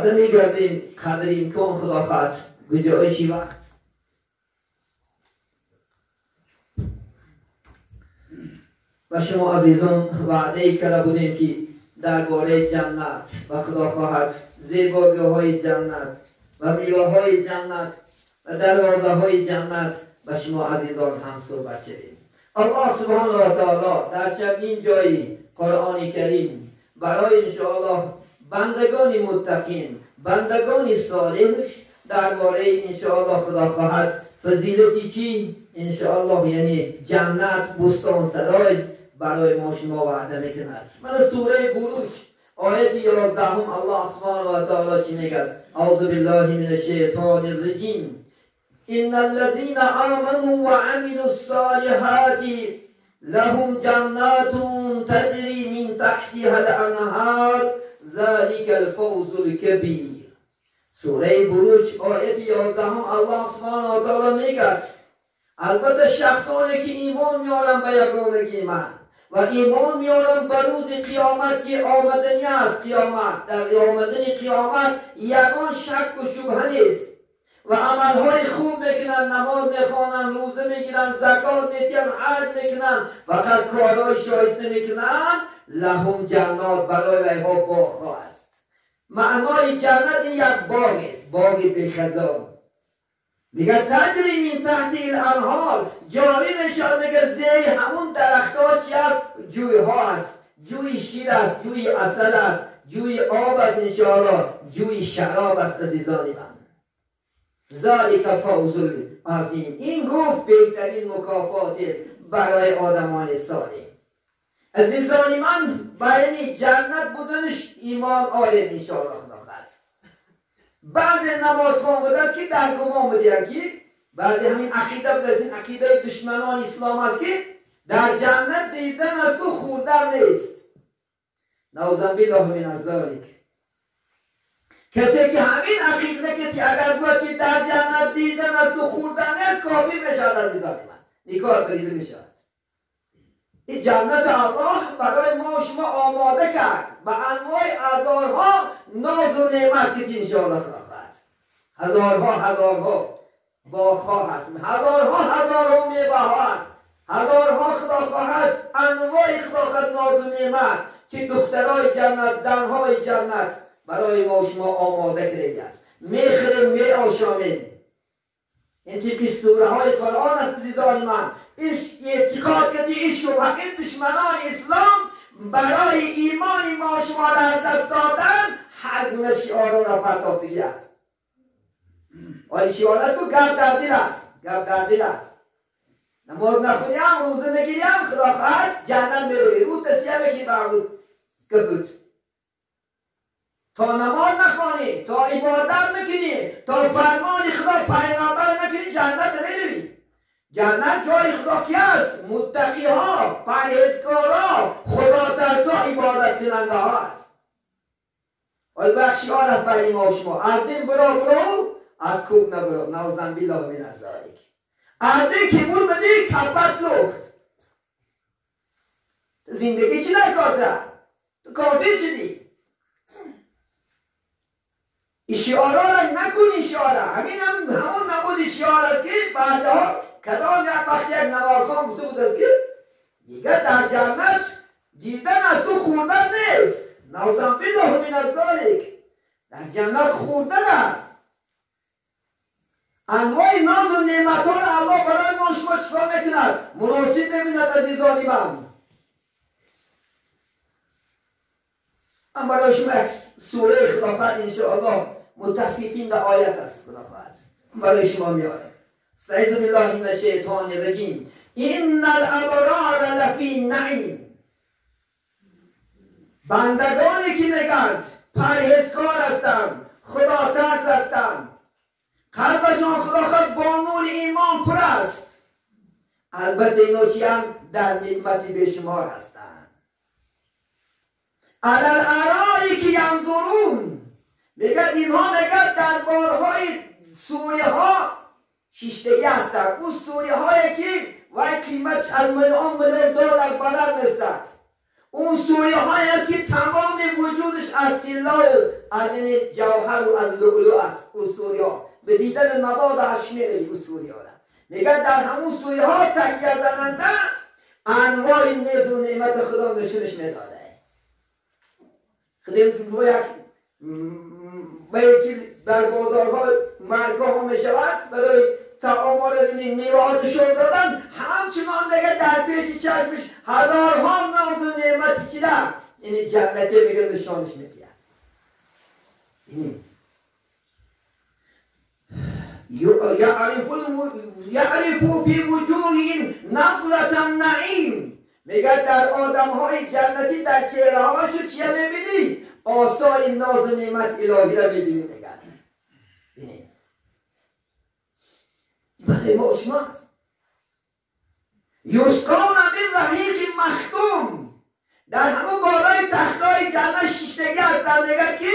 آورده میگردیم قدر امکان خدا خواهد گنجایشی وقت. و شما عزیزان وعده کرده بودیم که درباره جنت و خدا خواهد زیبایی های جنت و میوه های جنت و دروازه های جنت و شما عزیزان هم صحبت شدیم. الله سبحانه و تعالی در چندین جایی قرآن کریم برای انشاءالله بندگان متقین، بندگان صالحش درباره انشاءالله خدا خواهد فضیلتی چی؟ انشاءالله یعنی جنت، بستان سرای برای ما شما وعده میکند. من سوره بروج آیت 11 الله سبحانه و تعالی چی میگه؟ اعوذ بالله من الشیطان الرجیم. ان الذين آمنوا وعملوا الصالحات لهم جنات تجري من تحتها الانهار ذلك الفوز الكبير. سوره بروج آیت 11 الله سبحانه و تعالی میگه البته شخصانی که ایمان میارن به یگانگی من و ایمان میارن به روز قیامت که آمدنی است، قیامت در آمدن قیامت یگان شک و شبهه نیست و عملهای خوب میکنن، نماز میخوانن، روزه میگیرن، زکات میتین، حج میکنن، فقط کارهای شایسته میکنن، لهم جنات، برای ویها باغ است. معنای جنت این یک باغ است، باغ بخزان. میگه تجری من تحت الانهار، جاری میشه، میگه زیر همون درختها چی است؟ جوی ها است، جوی شیر است، جوی عسل است، جوی آب است، انشاءالله جوی شراب است. عزیزان من ذالک فوز العظیم، این گفت بهترین مکافات است برای آدمان صالح. عزیزان من برای جنت بودنش ایمان آرید انشاءالله خدا خواهد. بعض نماز خوان بوده است که در گمان بودیم که بعضی همین عقیده بوده است، این عقیده دشمنان اسلام است که در جنت دیدن از تو خوردن نیست. نعوذ بالله من ذلک. کسی که همین عقیده که اگر بود که در جنت دیدن از تو خوردن نیست کافی میشود. عزیزان من نکار بریده میشود. این جنت الله برای ما شما آماده کرد به انواع هزارها ناز و نعمت که انشاءالله خدا است. هزارها هزارها باغها هست، هزارها هزارها میوه ها هست، هزارها خدا خواهد انواع خدا خواهد ناز و نعمت که دخترای جنت، زنهای جنت برای ما شما آماده کرده است. میخوریم، میآشامیم. این تیپی سوره های قرآن است عزیزان من. اعتقاد کردی این شبهه دشمنان اسلام برای ایمان ما شما را از دست دادن هر گونه شعارها را پرتافتگی است. ولی شعار است که گپ در دل است، گپ در دل است. نماز نخونیم، روزه نگیریم، خدا خواهد جنت میروی. او تسیه بکی برود کبود. تا نماز نخوانی، تا عبادت نکنی، تا فرمان خدا پیغمبر نکنی جنت نمیروی. جنت جای خدا کی است؟ متقی ها، پرهیزکارا، خدا ترسا، عبادت کننده ها است. ولی بخشی ها است برای ما شما. از دین برو برو، از کوب نبرو. نعوذ بالله من ذلک. از دین که بور بدی کپت سوخت. زندگی چی نکارده؟ تو کافر شدی. این شعارها را نکن. این شعاره همین هم همون نبود شعار است که بعدها کدام یک وقت یک نمازخوان گفته بود است که دیگه در جنت دیدن از تو خوردن نیست. نعوذ بالله من ذلک. در جنت خوردن است. انواع ناز و نعمت ها را الله برای ما شما چکار میکند؟ مناسب ببیند عزیزان من. من برای شما یک سوره خدا خواهد انشاءالله متفقین در آیت است خدا خواهد برای شما میارم. استعیذ بالله من الشیطان الرجیم. ان الابرار لفی نعیم. بندگانی که میگند پرهیزکار هستند، خدا ترس هستند، قلبشان خدا خواهد با نور ایمان پر است، البته اینا چی هم در نعمتی بیشمار هستند. علی الارائک ینظرون. میگه اینها میگه دربارهای سوریه ها شیشتگی هستند. اون سوریه هایی که وای قیمتش از میلیون میلیون دلار بلند است. اون سویه های است که تمام وجودش از طلا و از این جوهر و از لؤلؤ است. اون سویه ها به دیدن مباد هشمیری اون سویه ها میگه در همون سویه ها تکیه زننده انواع نعز و نعمت خدا نشونش میداده. خدمت یک و یکی در بازارها مرگاه ها میشود برای تعامل میوه نشون دادن، همچنان دیگه در پیش چشمش هزارها ناز و نعمت چیده این جنتی میگه نشانش میدید. یعنی یعرف فی وجوههم نضرة النعیم، میگه در آدم های جنتی در چهره هاشو چیه میبینی؟ آثار ناز و نعمت الهی را میبینی. میگه برای ما شما است. یسقون من رحیق مختوم، در همون بالای تختای جنت شیشتگی هستن. میگه که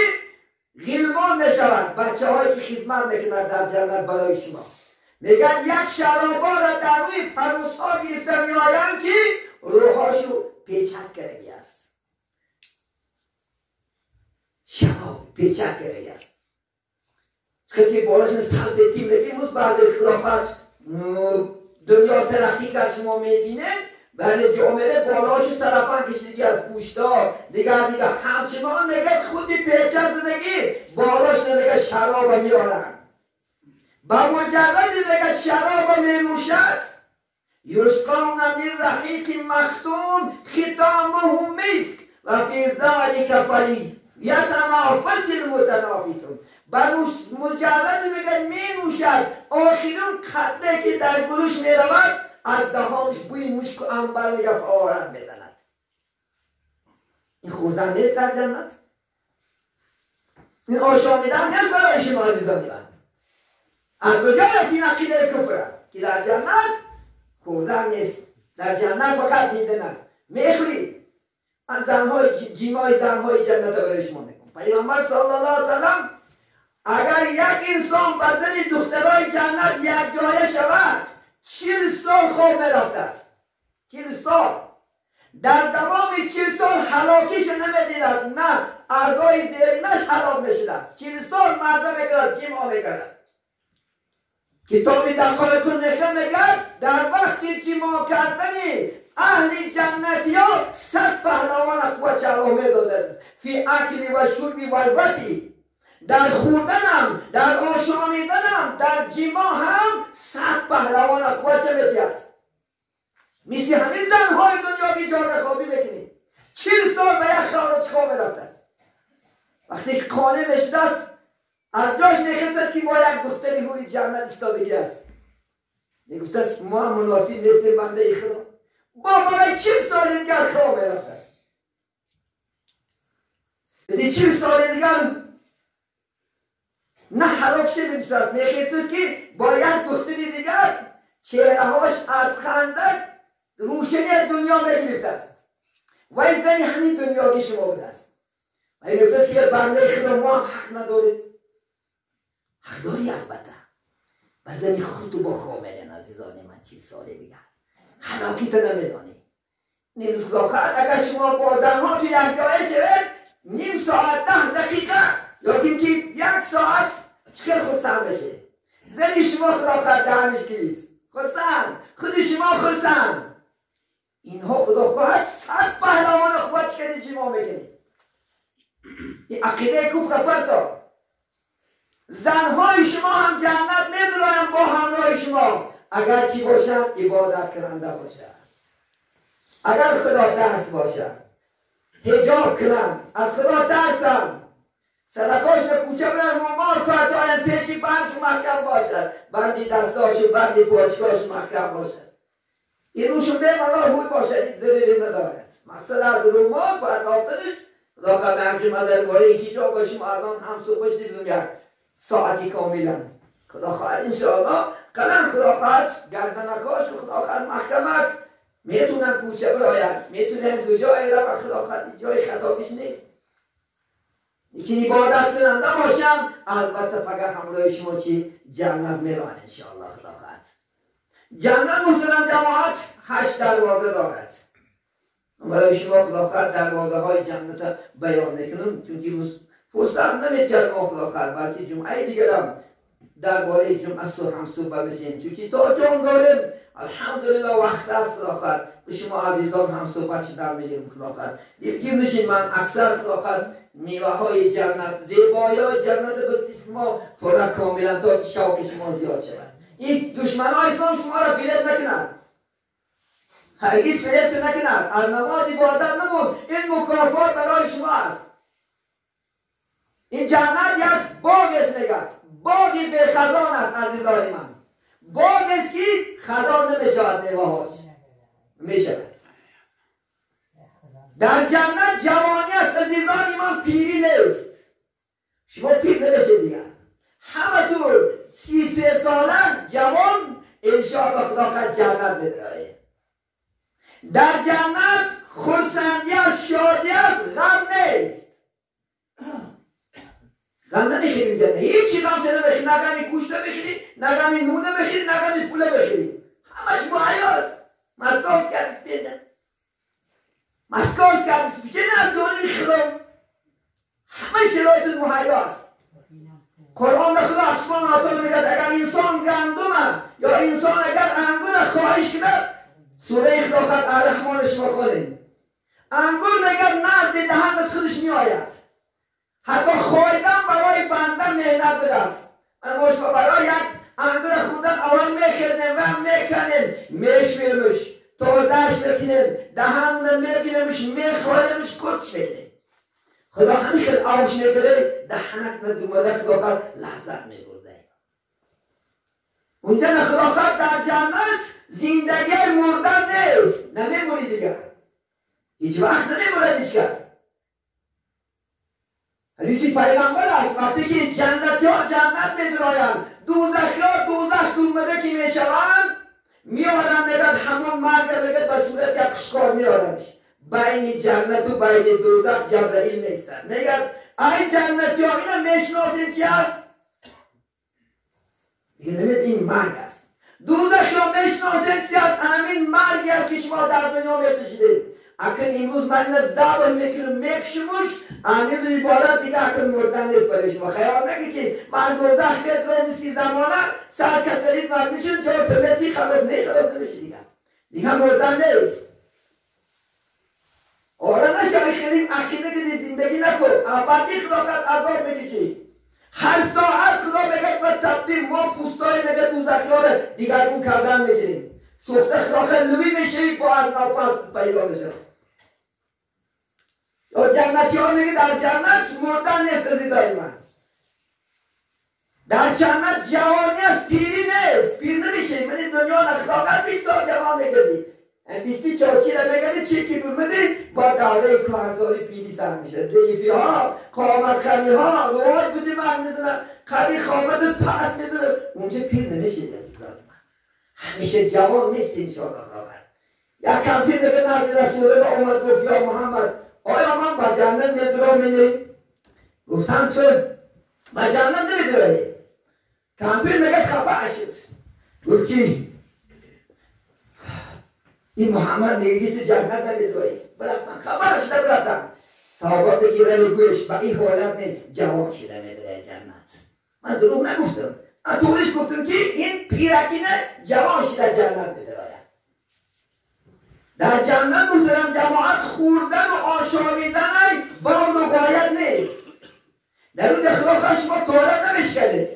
غلمان میشود بچه هایی که خدمت میکنند در جنت برای شما. میگن یک شرابا را در روی پروس ها گرفته میآیند که روحاشو پیچک کردگی است. شراب پیچک کردگی است. خیلی بالاش صرف تیم دیگه امروز بعضی خلافت دنیا ترقی که شما میبینه، بعد جامعه بالاش صرفان کشیدگی از گوشتا دیگر دیگر همچنان میگه خودی پیچک زدگی بالاش نمیگه شراب میارن. با مجرد میگه شراب مینوشد یسقون من رحیق مختوم ختامه مسک و فی ذلک فلیتنافس المتنافسون. با مجرد میگه مینوشد آخرین قطره که در گلوش میرود از دهانش بوی مشک و عنبر میگه فورا میزند. این خوردن نیست در جنت، این آشامیدن نیست برای شما عزیزان من. از کجا این عقیده کفر که در جنت خوردن نیست، در جنت فقط دیدن است. میخوری من زنهای جیمای زنهای جنت برای شما میگم. پیامبر صلی الله علیه و سلم اگر یک انسان با زن دخترای جنت یک جایه شود 40 سال خواب میرفته است. 40 سال در دوام 40 سال هلاکیش نمیدید است، نه اعضای زیرینش هلاک میشده است. 40 سل مرده میکرد جیما میکرد. کتاب دقایق النخله میگه در وقتی جیما کردن اهل جنتی ها 100 پهلوان قوت الله میداده است. فی اکل و شرب و الوطی، در خوردنم، در آشامیدنم، در جیما هم 100 پهلوان قوت میدید. مثل همین زنهای دنیا که جا خوابی میکنی 40 سال به یک خواهر خواب رفته است. وقتی که خانه بشده است از جاش نخست که با یک دختری حوری جنت ایستادگی است. میگفت است ما مناسب نیستیم بنده خدا. با برای 40 سال دیگر خواب رفته است. 40 سال دیگر نه هلاک شده است. میخواست که با یک دختری دیگر چهرهاش از خنده روشنی دنیا میگرفته است. و این زنی همین دنیا که شما بوده است. و این گفته که بنده خدا ما هم حق نداریم. حق داری البته. و زنی خودتو با خواب میرن عزیزان من 40 سال دیگر هلاکی تو نمیدانی. نیروز خدا اگر شما با زنها تو یک جایه شوید نیم ساعت 10 دقیقه یا که 1 ساعت خیلی خرسند بشه. زنی شما خدا خواهد دهنش گیز خرسند، خود شما خرسند. اینها خدا خواهد 100 پهلوان خواهد که جیما میکنی. این عقیده کفر پرتا. زنهای شما هم جنت میدرایم با همراه شما اگر چی باشن؟ عبادت کننده باشن، اگر خدا ترس باشن، حجاب کنن، از خدا ترسن، صدقاش به کوچه برن، رومال پرتاین پیشی بندش محکم باشد، بندی دستاش بندی پاچکاش محکم باشد، این روشون به ملا روی باشد، این ضرری ندارد. مقصد از رومال پرتافتنش خدا خواهد همچون ما درباره حجاب باشیم الان هم صبح دیدیم یک ساعتی کاملا خدا خواهد انشاءالله قلم خدا خواهد گردنکاش و خدا خواهد محکمک میتونن کوچه براید، میتونن کجای رو خدا خواهد جای خطابیش نیست. یکی عبادت کننده باشم البته فقط همراه شما چی جنت میران انشاءالله خدا خواهد. جنت محترم جماعت 8 دروازه دارد. برای شما خدا خواهد دروازه های جنت بیان میکنم، چون که فرصت نمیتید ما خدا خواهد، بلکه جمعه دیگرم درباره جمعه هم صحبت بشیم، چون که تا جان داریم الحمدلله وقت است خدا خواهد به شما عزیزان هم صحبت شدن میگیم خدا خواهد. دلگیر نشین، من اکثر خدا خواهد میوه های جنت، زیبایی های جنت به شما پره کاملا تا شوق شما زیاد شود. این دشمن های اسلام شما را فریب نکند، هرگز فریب نکند، از نماز عبادت نمون، این مکافات برای شما است. این جنت یک باغ است، میگد باغی به خزان است عزیزان من، باغ است که خزان نمیشود، میوه‌هاش میشود. در جنت جوانی است عزیزان من، پیری نیست، شما پیر نمیشه دیگر، همه تو 33 ساله جوان انشاءالله خدا قد جنت میدرایه. در جنت خرسندی است، شادی است، غم نیست. غم نمیخوریم جنت، هیچی غم نمیخوری، نه غمی گوشت نمیخوری، نه غمی نون نمیخوری، نه غمی پول نمیخوری، همش مهیاست. مسکاس کردی پیدا، مسکاس کردی پیدا، نه جانب خدا همه شرایط مهیاست. قرآن خدا سبحانه و تعالی میگه اگر انسان گندم یا انسان اگر انگور خواهش کند، سوره خدا الرحمن شما خوانید، انگور میگه نزد دهنت خودش میآید، حتی خوردن برای بنده محنت بدست. ما شما برای یک انگور خوردن اول میخوردیم و میکنیم، میشویمش، تازهش میکنیم، دهن میکنیمش، میخوریمش، کلش میکنیم. خدا همین خیلی آوش میکنه، دهنت ندومده خدا لذت میبرده. اونجا خدا در جنت زندگی مردن نیست، نمیمونی دیگر، هیچ وقت نمیموند هیچ کس. حدیث پیغمبر است وقتی که جنتی ها جنت میدرایند، دوزخی ها دوزخ دومده که میشوند، میارن میگن همون مرگ میگه به صورت یک قشقار میارنش بین جنت و بین دوزخ. جبرئیل میستد میگه ای جنتی ها اینا میشناسین چی است؟ دیگه نمید این مرگ است. دوزخی ها میشناسین چی است؟ همین مرگی است که شما در دنیا میچشیدید. اکن امروز من اینو ذبح میکنم میکشمش، امروز بالا دیگه اکن مردن نیست برای شما. خیال نگی که من دوزخ میتونم مثل زمانه سر کسرید مرد میشم جا تمیتی خبر نه، خلاص نمیشه دیگه، دیگه مردن نیست. آره نشوی خیلی عقیده که زندگی نکن، ابدی خدا عذاب میکشی. هر ساعت خدا میگه و تبدیل ما پوستای میگه دوزخی‌ها رو دیگرگون کردن میگیریم، سوخته خدا لوی میشه با از ناپس پیدا میشه. یا جنتی ها میگه در جنت مردن نیست عزیزای من، در جنت جوانی است، پیری نیست، پیر نمیشه. من این دنیا اخلاقت نیست تا جوان میگردی بیستی چاچی را میگردی چی که برمدی با دوره کهنسالی پیری سر میشه. ضعیفی ها، قامت خمی ها، رواج بودی من میزنه قوی قامت پس میزنه، اونجا پیر نمیشه عزیزای من، همیشه جوان نیست انشاءالله. خواهد یک کمپیر میگه نزد رسول الله آمد گفت یا محمد آیا من با جنت میدرام نه؟ گفتم تو با جنت نمیدرایی. کمپیر میگه خفه شد، گفت که این محمد میگه تو جنت نمیدرایی. برفتن خبر شده برفتن صحابه بگیرن گوش با این حالت نه جوان شده میدره جنت. من دروغ نگفتم، من طولش گفتم که این پیرکینه جوان شده جنت میدرایی. در جنت محترم جماعت خوردن و آشامیدن با مقایت نیست. در اون اخلاق شما توالت نمیشکنید،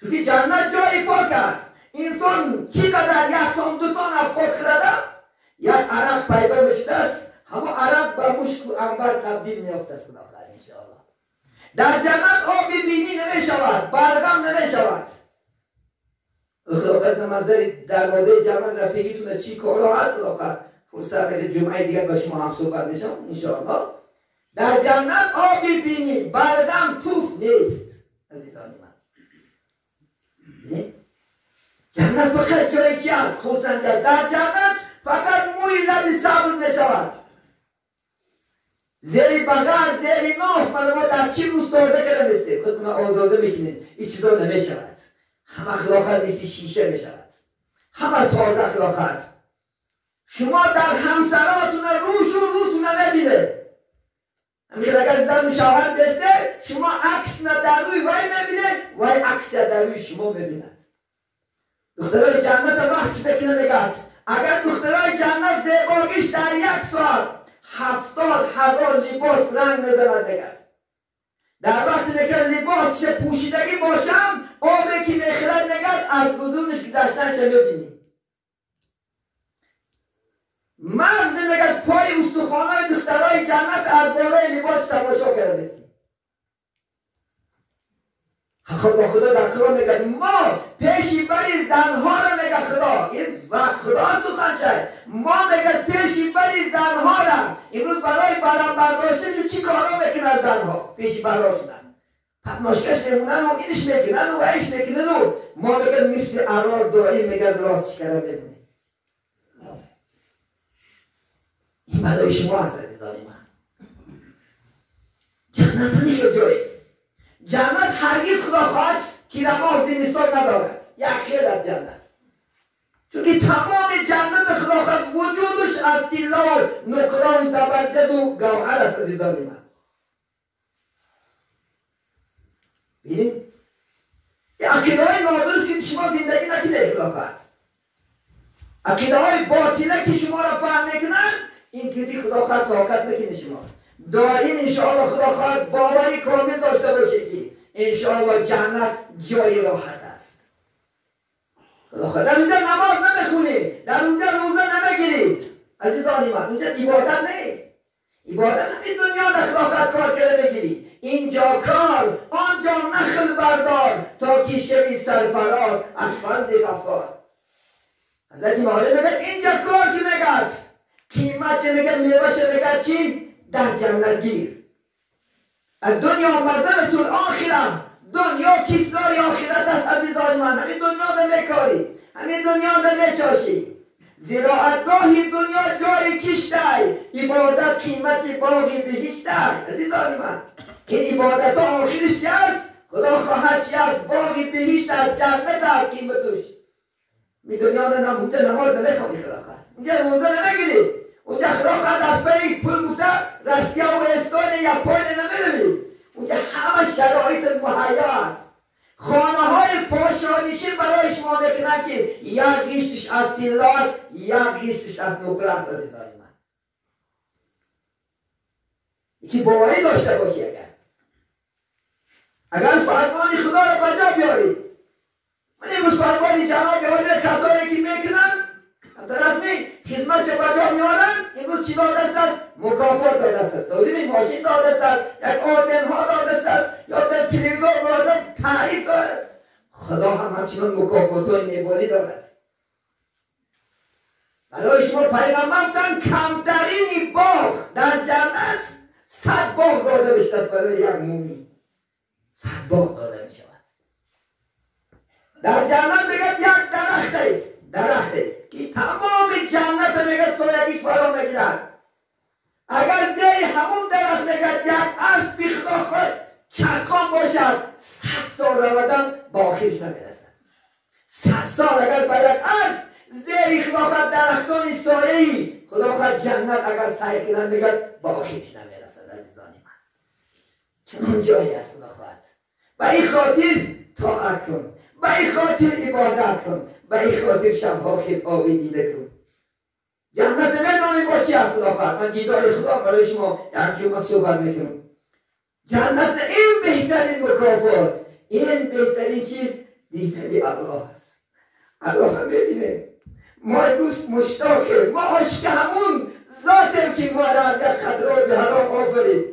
چون جنت جای پاک است. انسان چی قدر یک تان دو تان افکار خورده یک عرق پیدا میشده است، همون عرق به مشک و عنبر تبدیل میافته است انشاءالله. در جنت آب بینی نمیشود، بلغم نمیشود. خداوند منظر دروازه جنت رفتگیتونه چی کارا هست آخر فرصت اگه جمعه دیگر با شما هم صحبت میشم انشاءالله. در جنت آب بینی، بلغم، توف نیست عزیزان من. جنت فقط جای چی است؟ خرسندی. در جنت فقط موی لب سبز میشود، زیر بغل، زیر ناف. ما در چی مستعده کردیم استیم خودمون آزاده میکنیم، این چیزا نمیشود. همه اخلاقات مثل شیشه میشود، همه تازه اخلاقات. شما در همسراتون روش و روتون نبینه. همین اگر زن و شوهر بسته شما عکس نه در روی وای میبینه، وای عکس در روی شما میبیند. دخترای جنت وقت بکنه نگات. اگر دخترای جنت زیباگیش در یک ساعت 70,000 لباس رنگ میزند نگات. در وقتی که لباس چه پوشیدگی باشم آبی که میخرد نگات از گذونش گذشتن چه میبینی. مغز میگه پای استخوانای دخترای جنت از بالای لباس تماشا کرده است. خدا خدا در قرآن میگه ما پیشی بری زنها را میگه خدا، این و خدا سخن چه ما میگه پیشی بری زنها را. امروز برای بلند برداشته شو چی کارا میکنن زنها؟ پیشی بلا شدن پتناشکش میمونن و اینش میکنن و ایش میکنن و ما میگه مثل ارار دایی میگه راست کرده میمونه. این برای شما هست عزیزان من. جنت همین جاییست. جنت هرگز خدا خواهد تیرماه زمستان ندارد. یک خیر از جنت، چون که تمام جنت خدا خواهد وجودش از طلا و نقره و زبرجد و گوهر است عزیزان من. ببینید این عقیده های نادرست که شما زندگی نکنه خدا خواهد، عقیده های باطله که شما را فهم میکنند، این که خدا خواهد طاقت نکنه شما. دائم انشاءالله خدا خواهد باوری کامل داشته باشه که انشاءالله جنت جای راحت است. خدا خواهد در اونجا نماز نمیخونی، در اونجا روزه نمیگیری عزیزان من، اونجا عبادت نیست. عبادت این دنیا خدا خواهد کار کرده بگیری، اینجا کار آنجا نخل بردار تا که شوی سرفراز از فضل غفار. حضرت معلم میگه اینجا کار که میگه قیمت میگه میوه میگه چی؟ در جنت گیر. دنیا مزرعة الاخره، دنیا کیسلای آخرت است عزیزان من. همین دنیا نمیکاری، همین دنیا نمیچاشی. زراعتگاهی دنیا جای کشته، عبادت قیمت باغی بهشته عزیزان من. این عبادت ها آخرش چی است؟ خدا خواهد چی است؟ باغی بهشت است، جنت است قیمتش. می دنیا نمونده نماز نمیخوانی خدا خواهد، اونجا روزه نمیگیری، اونجا خدا خواهد از پی پول گفته روسیه و استون یاپون نمیروی. اونجا همه شرایط مهیا است. خانه های پاشانیشی برای شما میکنن که یک ریشتش از طلا است، یک ریشتش از نقره است عزیزان من. یکی باوری داشته باشی، اگر فرمان خدا را بجا بیاری. من امروز فرمان جناب عالی کسانی که میکنن طرف می خدمت چه بجا میارن، امروز چی داده است؟ مکافات داده است، دادیم ماشین داده است، یک آدم ها داده است، یا در تلویزیون داده تعریف داده است. خدا هم همچنان مکافات های میبالی دارد برای شما. پیغمبر گفتن کمترین باغ در جنت 100 باغ داده بشود برای یک مومن، 100 باغ داده میشود. در جنت میگه یک درخت است، درخت است که تمام جنت میگه سایگیش فرا میگیرد. اگر زیر همون درخت میگه یک اسب خدا خود چرخان باشد 100 سال رودن با آخرش نمیرسد. 100 سال اگر بر یک اسب زیر خدا خود درختان سایه‌ای خدا خود جنت اگر سعی کنند میگه با آخرش نمیرسد عزیزان من. چنان جایی است خدا خواهد. به این خاطر طاعت کن، به این خاطر عبادت کن، به این خاطر شبها خیز آبی دیده کن. جنت نمیدانیم با چی است خدا خواهد. من دیدار خدا برای شما یک جمعه صحبت میکنم. جنت این بهترین مکافات، این بهترین چیز دیدن الله است. الله هم ببینه ما امروز مشتاقیم، ما عاشق همون ذاتیم که ما را از یک قطره به حرام آفرید.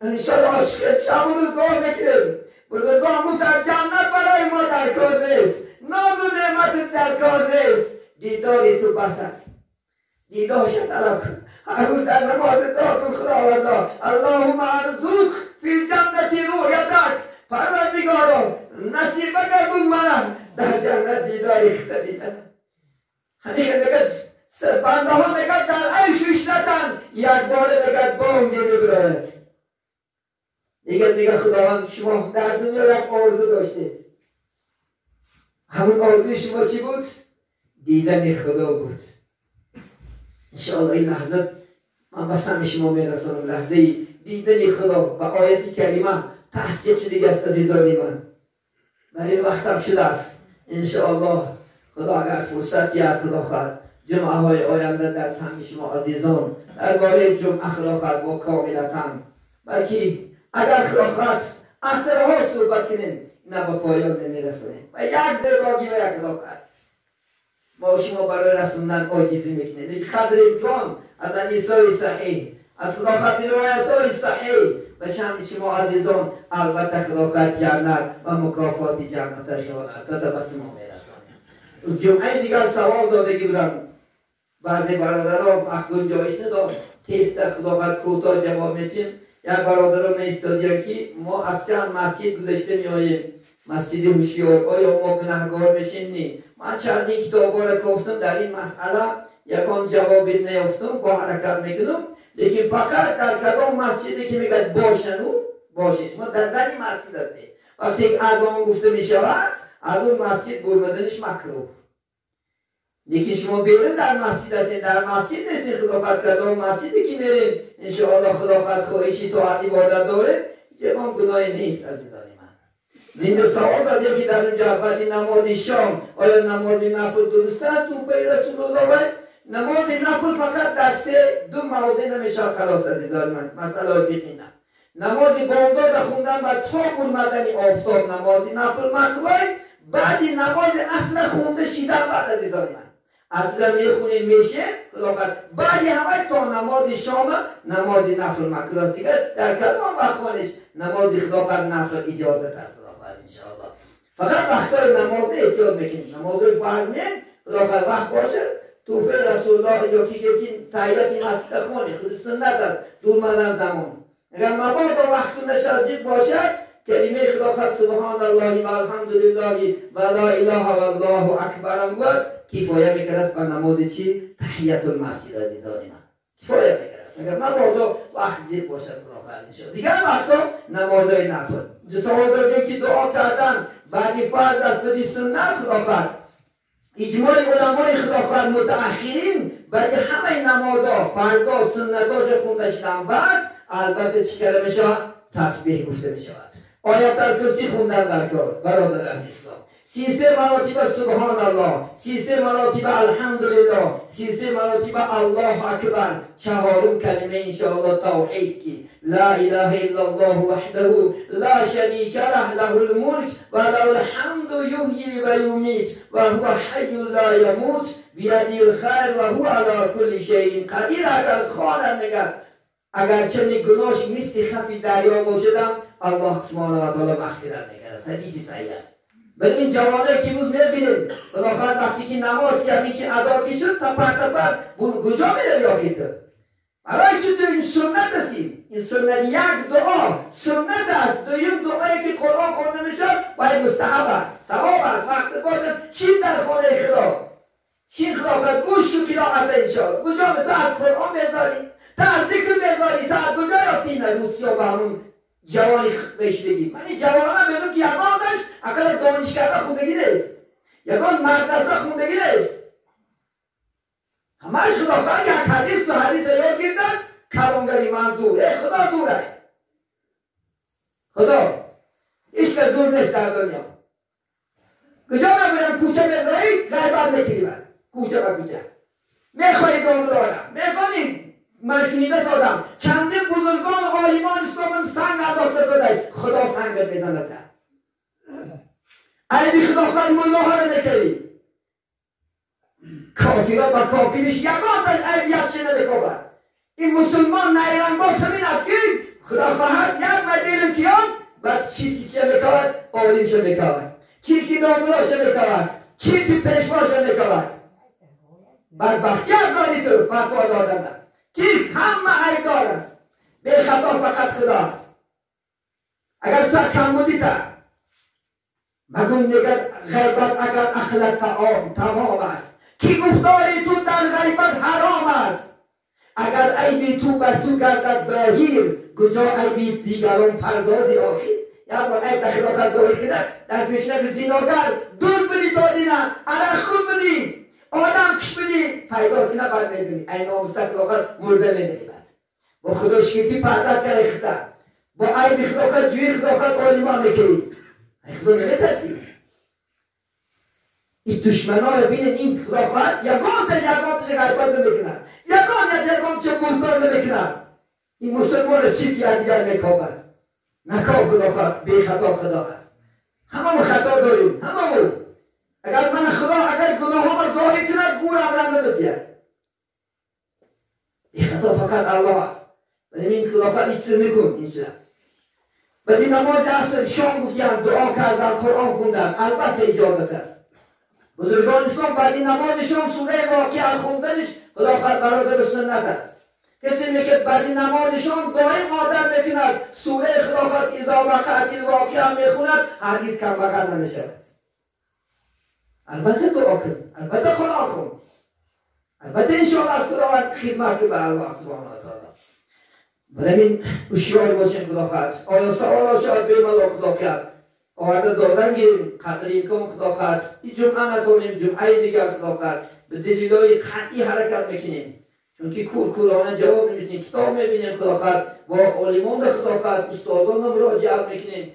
انشاءالله عاشق شب و روز دعا میکنیم. بزرگان گفتن جنت برای ما در کار نیست، ناز و نعمت در کار نیست، دیدار تو بس است. دیدارش طلب کن، هر روز در نماز دعا کن خداوندا اللهم ارزق فی الجنة رؤیتک، پروردگارا نصیب بگردون مرا در جنت دیدار خود دیدن. همین میگه بنده ها میگه در عیش و عشرتن، یک باره میگه بانگ میبراید. دیگه خداوند شما در دنیا یک آرزو داشته، همون آرزوی شما چی بود؟ دیدن خدا بود. انشاءالله این لحظه من به سمع شما میرسانم، لحظه دیدن خدا و آیت کریمه تصدیق شده است عزیزان من. برای وقتم شده است. انشاءالله خدا اگر فرصت یاد خدا خواهد جمعه های آینده در سمع شما عزیزان درباره جمعه خدا خواهد با کاملتا، بلکه اگر خدا خواهد عصرها صحبت کنیم نه به پایان نمیرسونیم و یک زیبایی و یک خدا خواهد ما شما برای رسوندن عاجزی میکنیم. لیکن قدر امکان از حدیث صحیح، از خدا خواهد روایت های صحیح و شمع شما عزیزان البته خدا خواهد جنت و مکافات جنتش را البته به شما میرسانیم. جمعه دیگر سوال دادگی بودم، بعضی برادرها وقت گنجایش نداد، تست خدا خواهد کوتاه جواب میتیم. یک برادران ایستادیان که ما از چند مسجد گذشته میآییم، مسجد هوشیار، آیا ما گناهگار میشیم؟ نه. من چندین کتاب‌ها را گفتم در این مسئله یکان جواب نیافتم، با حرکت میکنم. لیکن فقط در کدام مسجدی که میگه باشن او باشید، ما در این مسجد هستیم. وقتی یک اذان گفته میشود از اون مسجد برمدنش مکروه. لیکن شما بیرون در مسجد هستین، در مسجد نیستین. خدا خواهد کدام مسجدی که میرین انشاءالله خدا خواهد خواهشی طاعت عبادت داره، جواب گناهی نیست عزیزان من. نیم سوال بعد که در اونجا بعد نماز شام آیا نماز نفل درست است؟ تو رسول الله نماز نفل فقط در سه دو موضع نمیشه خلاص عزیزان من، مسئله فقهی نه. نماز بامداد خوندن و تا برآمدن آفتاب نماز نفل مکروه، بعد نماز اصل خونده شیدن بعد عزیزان من اصلا میخونیم میشه خداوند بعدی همه تا نماز شام نماز نفل مکروه دیگه در کدام وقت خونش نماز خداوند نفل اجازه است خداوند انشاءالله. فقط وقتای نماز احتیاط میکنیم، نماز فرض نه خداوند وقت باشه توفیق رسول الله یا کی که تحیت مسجد خونه خود سنت است دور مدن زمان. اگر مبادا وقت نشد باشد کلمه خداوند سبحان الله و الحمدلله و لا اله و الله اکبر بود کفایه میکرد به نماز چی؟ تحیت المسجد عزیزان من کفایه میکرد. اگر مبادا وقت زیاد باشد خدا خیر. دیگر وقتا نمازهای نفل سوال داده که دعا کردن بعدی فرض است بدی سنت خدا خیر. اجماع علمای خدا خیر متأخرین بعد همه نمازها فرضا سنتاش خونده شدن بعد البته چی کرده میشه؟ تسبیح گفته میشود. آیت الکرسی خوندن در کار برادران اسلام، 33 مراتب سبحان الله، 33 مراتب الحمدلله، 33 مراتب الله اکبر، چهارم کلمه انشاءالله توحید کی لا اله الا الله وحده لا شریک له له الملک و له الحمد یحیی و یمیت و هو حی لا یموت بیده الخیر و هو علی کل شیء قدیر. اگر خواند نگه اگرچه گناهش مثل خفی دریا باشدم الله سبحانه و تعالی مغفرت میکرد. حدیث صحیح است. ولی این جوانه که امروز میبینیم بالاخره وقتی که نماز کردی که ادا که شد تپر تپر کجا میروی آخه تو؟ برای چی تو این سنت هستی؟ این سنت یک دعا سنت است، دویم دعایی که قرآن خوانده میشد باید مستحب است، ثواب است. وقت باشد چی در خانه خدا چی خدا گوش تو قرائت انشاءالله کجا تو از قرآن میذاری، تو از ذکر میذاری، تو از کجا یافتی این روسیا به همون جوانی بشدگی؟ من این جوانم میدونم که یگانش اقل دانشکده خوندگی نیست، یگان مدرسه خوندگی نیست، همش خدا خواهد یک حدیث دو حدیث یاد گرفتن کلانگری منظور. ای خدا دوره خدا هیچ که زور نیست در دنیا. کجا میبینم کوچه میبینی غیبت میکنی، من کوچه به کوچه میخوایی دامدارم میخوانی من شنیده سادم چندین بزرگان عالمان اسلام سنگ انداخته شده، خدا سنگت میزنه. ای بی خدا خواهی ملاها رو نکردی کافرها با کافرش یگان بل عیبیت چه نمیکند. این مسلمان نیرنگ باش همین است که خدا خواهد یک مدیل کیان بعد چی چه میکند؟ عالم چه میکند، چی کی داملا چه میکند، چی کی پیشوا چه میکند. بدبختی از داری تو فتوا دادن کی همه عیبدار است، به خطا فقط خدا است. اگر تو کم بودی تا مگم میگه غیبت اگر عقلت تمام است، کی گفتاری تو در غیبت حرام است. اگر عیبی تو بر تو گردد ظاهر، کجا عیبی دیگران پردازی آخر. یک بار عیب در خدا ظاهر کنه در پیش نبی زیناگر دور بدی تا دینه عرق خون بدی آدم کش بدی پیدا کنه بعد میدونی این ناموسته خدا مرده میدهی. بعد با خدا شکرتی پردت کرده خدا با عیب خدا جوی خدا عالمان میکنی، ای خدا نمیترسی. این دشمنا رو ببینید، این خدا خواهد یگان تش غیبت نمیکنن، یگان تش بزدار نمیکنن. این مسلمان چی که دیگر میکابد نکاب خدا خواهد بی خطا خدا هست. هممون خطا داریم، هممون. اگر من خدا اگر گناهام ظاهر کند گورم رنگ نمیتید. بی خطا فقط الله است. ولی این خدا خواهد هیچ نکن اینجا. بعد نماز عصر شام گفتیم دعا کردن قرآن خوندن البته اجازت است. بزرگان اسلام بعد نماز شام سوره واقعه خوندنش خدا خواهد برادر سنت است. کسی میگه بعد نماز شام دائم عادت میکند سوره خدا خواهد اذا وقعت الواقعه میخوند هرگز کم بغل نمیشود. البته دعا کن، البته قرآن خون، البته انشاءالله از خداوند خدمت به الله سبحانه و تعالی. ولی هوشیار باشیم خدا خواهد. آیا سوالا شاید به ملا خدا کرد آورده دادن گیریم قدر امکان خدا خواهد. این جمعه نتونیم جمعه دیگر خدا خواهد به دلیلای قطعی حرکت میکنیم، چون که کور کورانه جواب نمیتونیم. کتاب میبینیم خدا خواهد با عالمان خدا خواهد استادان مراجعت میکنیم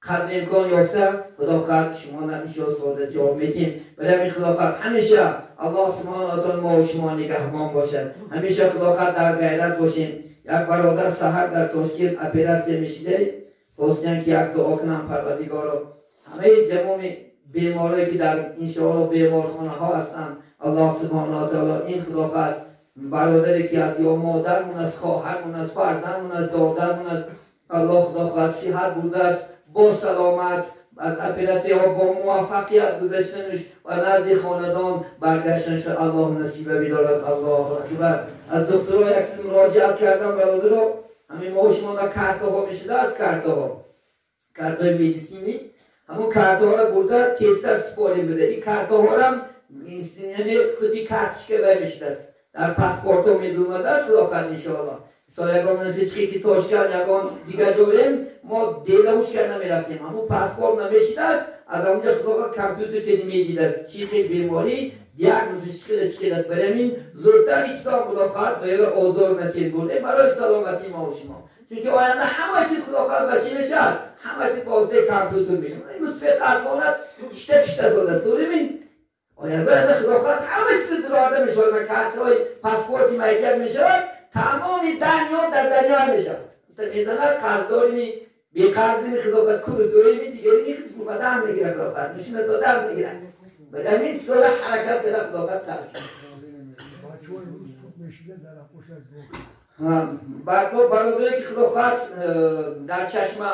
قدر امکان یافته خدا خواهد شما نمیشه ساده جواب میتیم. ولی همین خدا خواهد همیشه الله سبحانه و تعالی ما و شما نگهبان باشد. همیشه خدا خواهد در غیرت باشیم. یک برادر سحر در تاشکند اپراسیا میشیده خواستن که یک دعا کنم پروردگارا همه جمع بیمارایی که در انشاءالله بیمارخانه ها هستند الله سبحانه و تعالی این خدا خواهد برادری که از یا مادرمون از خواهرمون از فرزندمون از دادرمون از الله خدا خواهد صحت بوده است با سلامت از اپراسیا ها با موفقیت گذشتنش و نزد خاندان برگشتنش الله نصیبه بیدارد. الله اکبر. از دکترها یک مراجعت کردم برادرها همین ما شما کارت ها میشده از کارت ها کارت های مدیسینی همون کارت ها را برده تستر سپاریم بده. این کارت ها را یعنی خودی کارتش که برمیشده است در پاسپورت ها میدومده است صداقت انشاءالله. مثلا یگان هیچ که تاشکند یگان دیگر داریم ما دیلوش که نمیرفتیم همون پاسپورت نمیشده است از اونجا خدا کامپیوتر که میدید است چی خیلی بیماری دیاگنوزش خیلی است. برای همین زودتر ایسان خدا خواهد به آزار نتید برده برای سلامتی ما و شما، چون که آینده همه چیز خدا خواهد بچی میشه همه چیز واسطه کامپیوتر میشه. این مصفت اطفالت کشته کشته ساده است. ببین آینده خدا خواهد همه چیز دراده میشه و کارت های پاسپورتی مگر میشود تمام دنیا در دنیا میشود. میزنه قرضداری می بی قرضی می خدا خواهد کل دوی می دیگری می خیز بومده هم میگیره خدا خواهد نشونه داده هم میگیره. برای همین سال حرکت کرده خدا خواهد ترک. بعد ما برادری که خدا خواهد در چشم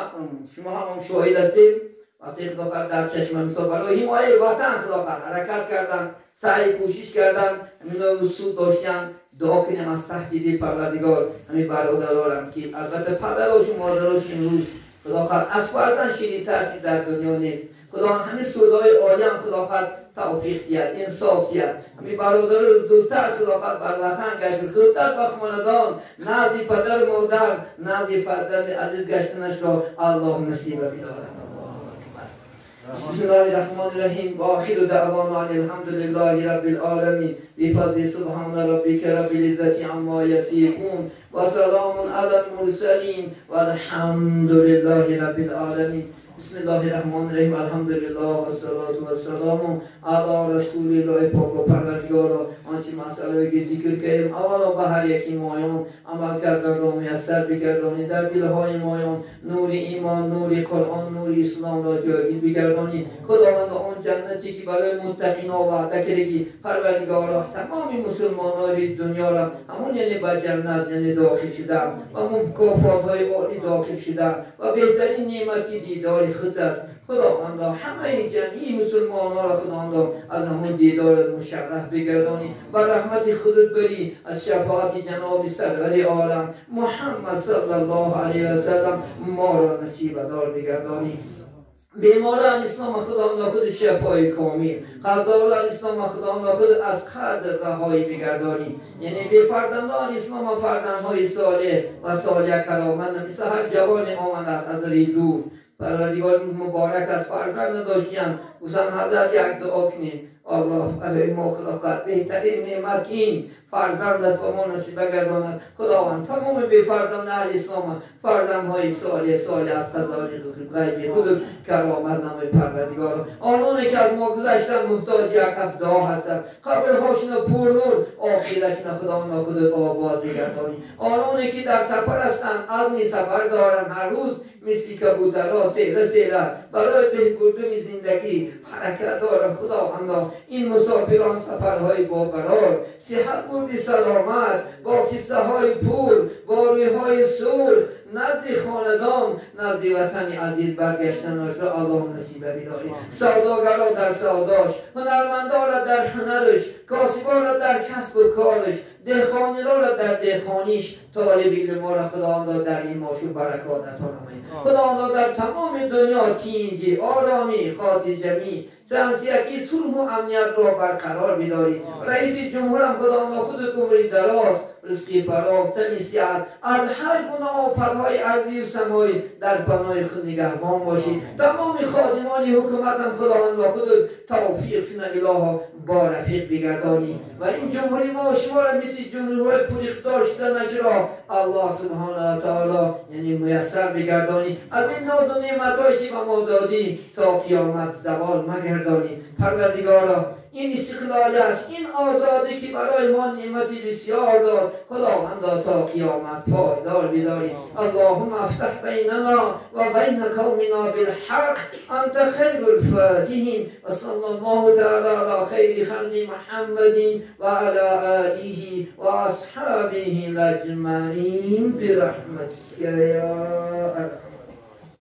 شما هم شاهد هستیم وقتی خدا خواهد در چشم مثال برای حمایه وطن خدا خواهد حرکت کردن سعی کوشش کردن همینا سود داشتن. دعا کنیم از تحت دل پروردگار همین برادرارم که البته پدراش و مادراش امروز خدا خواهد از فرزند شیرین‌تر چیز در دنیا نیست. خدا همین سودای عالی هم خدا خواهد توفیق دهد انصاف دهد. همین برادر رو زودتر خدا خواهد بر وطن گشت زودتر به خاندان نزد پدر مادر نزد فرزند عزیز گشتنش را الله نصیب بدارد. بسم الله الرحمن الرحیم و آخر دعوانا ان الحمد لله رب العالمین بفضل سبحان ربک رب العزة عما یصفون و سلام علی المرسلین و الحمد لله رب العالمین. بسم الله الرحمن الرحیم الحمد لله و الصلاة و السلام علی رسول الله. پاک و پروردگارا آنچه مسئله که ذکر کردیم اولا به هر یکی مایان عمل کردن را میسر بگردانی، در دلهای مایان نور ایمان نور قرآن نور اسلام را جایگیر بگردانی. خداوند آن جنتی که برای متقین وعده کردی پروردگارا تمام مسلمانان دنیا را همون یعنی به جنت یعنی داخل شدن و مکافات عالی داخل شدن و بهترین نعمتی دیدار خود است. خداوندا همه جمعی مسلمان را خداوندا از همون دیدار مشرف بگردانی و رحمت خودت بری از شفاعت جناب سرور عالم محمد صلی الله علیه و سلم ما را نصیب دار بگردانی. بیماران اسلام خداوندا خود شفای کامل، قرضداران اسلام خداوندا خود از قدر رهایی بگردانی. یعنی به فرزندان اسلام فرزندهای صالح و صالح کرامت مثل هر جوان آمد است از دور پروردگار مبارک از فرزند نداشتیم گفتن حضرت یک دعا کنیم. الله برای ما خدا بهترین نعمت این فرزند است و ما نصیب گرداند. خداوند تمام بی فرزند اهل اسلام فرزندهای صالح صالح از فضل غیبی خود کرامت نمای پروردگار. آنانی که از ما گذشتن محتاج یک هفت دعا هستند، قبرهاشون پر نور، آخرشون خداوند خودت آباد بگردانی. آنانی که در سفر هستند عزم سفر دارند، هر روز مثل کبوترها سیله سیله برای بهبودن زندگی حرکت دارند. خداوندا این مسافران سفرهای با برار، صحت بردی سلامت، با کیسه های پول، با رویهای سرخ نزد خاندان، نزد وطن عزیز برگشتنش را الله نصیب بداری. سوداگرا در سوداش، هنرمندا را در هنرش، کاسبا را در کسب و کارش، دهقانی را در دهقانیش، طالب علم را خداوندا در این ماشو برکات عطا نمایی. خداوندا در تمام دنیا تینجی، آرامی، خاطر جمعی، جنسیتی، صلح و امنیت را برقرار بداری. رئیس جمهورم خداوندا خودت عمری دراز، رزقی فراغ، تنی صحت، از هر گونه آفتهای ارضی و سمایی در پناه خود نگهبان باشی. تمام خادمان حکومتم خداوندا خودت توفیقشون الها با رفیق بگردانی و این جمهوری ما شما را مثل جمهوری پوریخ شدنش را الله سبحانه و تعالی یعنی میسر بگردانی. از این ناز و نعمتهایی که به ما دادی تا قیامت زوال مگردانی. پروردگارا این استقلالیت، این آزادی که برای ما نعمتی بسیار داد، خداوندا تا قیامت پایدار بداری. اللهم افتح بیننا و بین قومنا بالحق انت خیر الفاتحین و صلی الله تعالی علی خیر خلق محمد و علی آله و اصحابه اجمعین برحمتک یا ارحم.